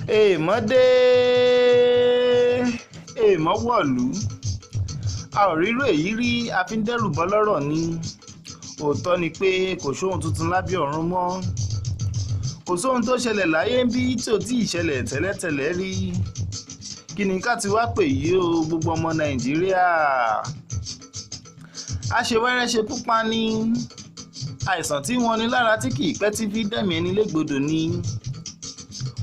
Èèmọ̀ dé, èèmọ̀ wọ̀lú. A ò rírú èyí rí, a fi ń dẹ́rù bọlọ́rọ̀ ni. Òótọ́ ni pé kò sóhun tuntun lábẹ́ ọ̀run mọ́. Kò sóhun tó ṣẹlẹ̀ láyé ńbí tí ò tí ì ṣẹlẹ̀ tẹ́lẹ̀tẹ́lẹ̀ rí. Kí ni ká ti wá pè yìí o, gbogbo ọmọ Nàìjíríà? Aṣewẹ́rẹ́ ṣekú pa ni. Àìsàn tí wọ́n ní lára tí kì í pẹ́ tí fi dẹ̀mí ẹni légbodò ni.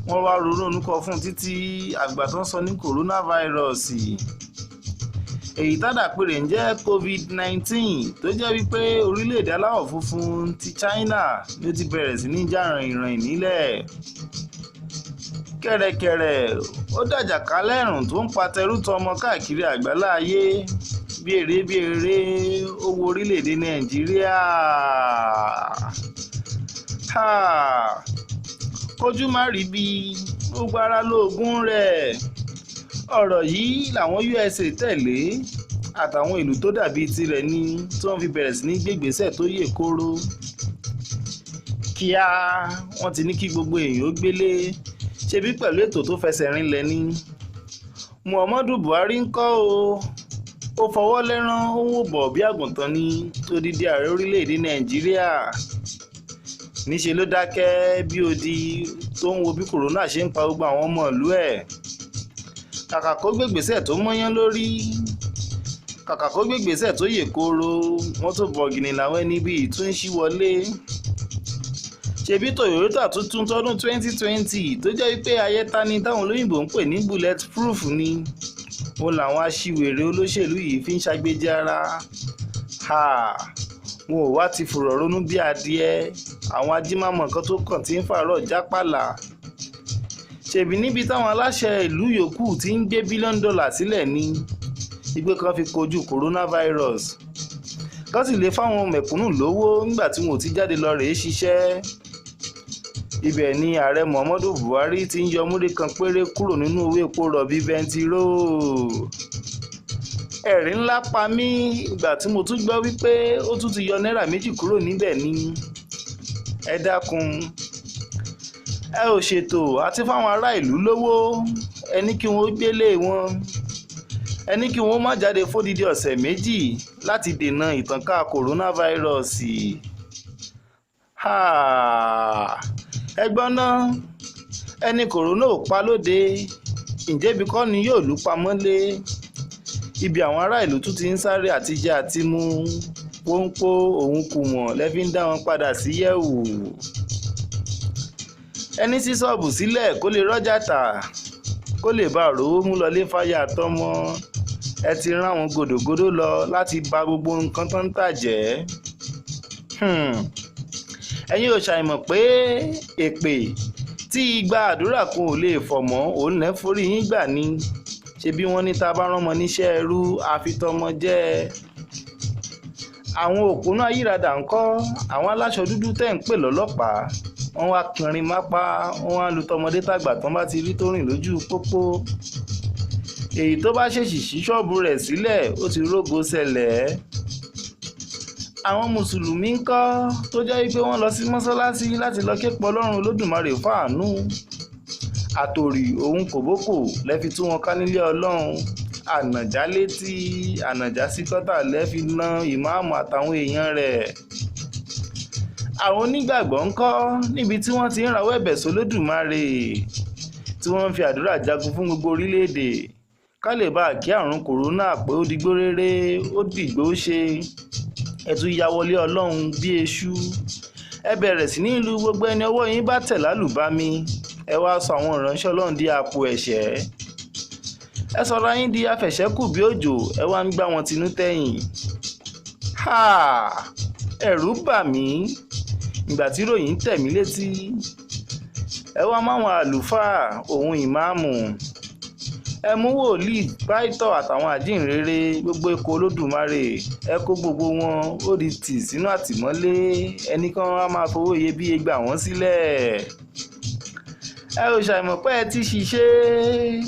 Wọ́n wá ronú orúkọ fún títí àgbà tó ń sọ ní kòrónàfáírọ́ọ̀sì, èyí tádàpè rẹ̀ ń jẹ́ COVID-19, tó jẹ́ wípé orílẹ̀-èdè aláwọ̀ funfun ti China ló ti bẹ̀rẹ̀ sí ní jà ràìnràìn nílẹ̀. Kẹ̀rẹ̀kẹ̀rẹ̀ ó dàjàkálẹ̀ àrùn tó ń pa tẹrú-tọmọ káàkiri àgbáńlá ayé. Bí eré bí eré, ó wọ orílẹ̀-èdè Nàìjíríà. Kójú má rí bí, gbogbo ara lóògùn rẹ̀. Ọ̀rọ̀ yìí làwọn USA tẹ̀lé àtàwọn ìlú tó dàbí tirẹ̀ ní tí wọ́n fi bẹ̀rẹ̀ sí ní gbégbèsè tó yè kooro. Kíá, wọ́n ti ní kí gbogbo èèyàn ó gbélé, ṣebí pẹ̀lú ètò tó fẹsẹ̀ rinlẹ̀ ni. Muhammadu Buhari ń kọ́ o, ó fọwọ́ lẹ́rán, ó ń wò bọ̀ bí àgùntàn ní odidi ààrẹ orílẹ̀-èdè Nàìjíríà. Níṣẹ́ ló dákẹ́ bí odi tó ń wo bí kòrónà ṣe ń pa gbogbo àwọn ọmọ ìlú ẹ̀. Kàkà kó gbégbèsè tó mọ́yán lórí, kàkà kó gbégbèsè tó yè kooro, mọ́tò bọ̀gìnì làwọn ẹni bíi tún ń ṣí wọlé. Ṣebí Toyota tuntun tọdún 2020 tó jẹ́ wípé ayẹta ni táwọn olóyìnbó ń pè ní bullet proof ni, òun làwọn aṣiwèrè olóṣèlú yìí fi ń ṣàgbéjì ara. Wọn ò wá ti fùrọ̀ ronú bí adìẹ àwọn ajímọ̀mọ̀ kan tó kàn tí ń fàárọ̀ jápàlà. Ṣebí níbi táwọn aláṣẹ ìlú yòókù ti ń gbé bílíọ̀nù dọ́là sílẹ̀ ní ìgbé kan fi kojú coronavirus, kán sì lè fáwọn mẹ̀kúnnù lówó nígbà tí wọn ò ti jáde lọ rèé ṣiṣẹ́. Ibẹ̀ ni ààrẹ Muhammadu Buhari ti ń yọ múrí kan péré kúrò nínú owó epo rọ̀bì bẹntiróò. Ẹ̀rín ńlá pa mí ìgbà tí mo tún gbọ́ wípé ó tún ti yọ náírà 2 kúrò níbẹ̀ ni. Ẹ dákun, ẹ ò ṣètò àti fáwọn ará ìlú lówó. Ẹ ní kí wọ́n gbélé wọn, ẹ ní kí wọ́n má jáde fódìdí ọ̀sẹ̀ 2 láti dènà ìtànká kòrónàfáírọ́ọ̀sì. Ẹ gbọ́ ná, ẹni kòrónà ò pa lóde, ǹjẹ́ ibi kọ́ ni yóò lù pamọ́lé? Ibi àwọn ará ìlú tún ti ń sáré àtijẹ àtimu, pọ́npọ́ òun kù mọ̀ lẹ́ fi ń dá wọn padà sí yẹ̀wù. Ẹni sí ṣọ́ọ̀bù sílẹ̀ kó lè rọ́jà tà, kó lè bá rówó mú lọlé fáyà tọ́mọ. Ẹ ti rán àwọn gòdògòdò lọ láti ba gbogbo nǹkan tó ń tà jẹ́. Ẹ̀yin ò ṣàìmọ̀ pé èpè tí igba àdúrà kan ò lè fọ̀ mọ́ òun lẹ́ forí yín gbà ni. Ṣebí wọ́n ní tá a bá ránmọ níṣẹ́ ẹrú, àfitọ́mọ jẹ́. Àwọn òpònú ayírádà ń kọ́, àwọn aláṣọ dúdú tẹ́ ń pè lọ́lọ́pàá, wọ́n wá kẹrin mápá, wọ́n wá lu tọmọdé tàgbà tán bá ti rí tó rìn lójú pópó. Èyí tó bá ṣèṣì ṣí ṣọ́ọ̀bù rẹ̀ sílẹ̀, ó ti rógo ṣẹlẹ̀. Àwọn mùsùlùmí ń kọ́, tó jẹ́ wípé wọ́n lọ sí mọ́ṣáláṣí láti lọ képe Ọlọ́run Olódùmarè fáànú. Àtòrí òun kòbókò lẹ́ fi tú wọn ká nílé Ọlọ́run. Ànàjà létí, ànàjà sí kọ́tà lẹ́ fi na ìmáàmù àtàwọn èèyàn rẹ̀. Àwọn onígbàgbọ́ ń kọ́, níbi tí wọ́n ti ń rawọ́ ẹ̀bẹ̀ sólódùmarè, tí wọ́n ń fi àdúrà jagun fún gbogbo orílẹ̀-èdè ká lè bá kí àrùn kòrónà pé ó digbó réré, ó dìgbò ṣe. Ẹ tún ya wọlé Ọlọ́run bí eṣú. Ẹ bẹ̀rẹ̀ sí ní lu gbogbo ẹni ọwọ́ yín bá tẹ̀ lálùbami. Ẹ wá sọ àwọn ìránṣẹ́ Ọlọ́run di àpò ẹ̀ṣẹ̀. Ẹ sọra yín di afẹ̀ṣẹ́kù bí òjò, ẹ wá ń gbá wọn tinú tẹ̀yìn. Ẹ̀rù bà mí ìgbà tí ròyìn tẹ̀ mí létí. Ẹ wá máwọn àlùfáà òun ìmáàmù, ẹ mú wòlíì, pásítọ̀ àtàwọn ajíhìnrere, gbogbo ikọ̀ Olódùmarè, ẹ kó gbogbo wọn ó di tì sínú àtìmọ́lé. Ẹnì kan á máa fowó iyebíye gbà wọ́n sílẹ̀. Ẹ ò ṣàìmọ̀ pé ẹ ti ṣiṣẹ́.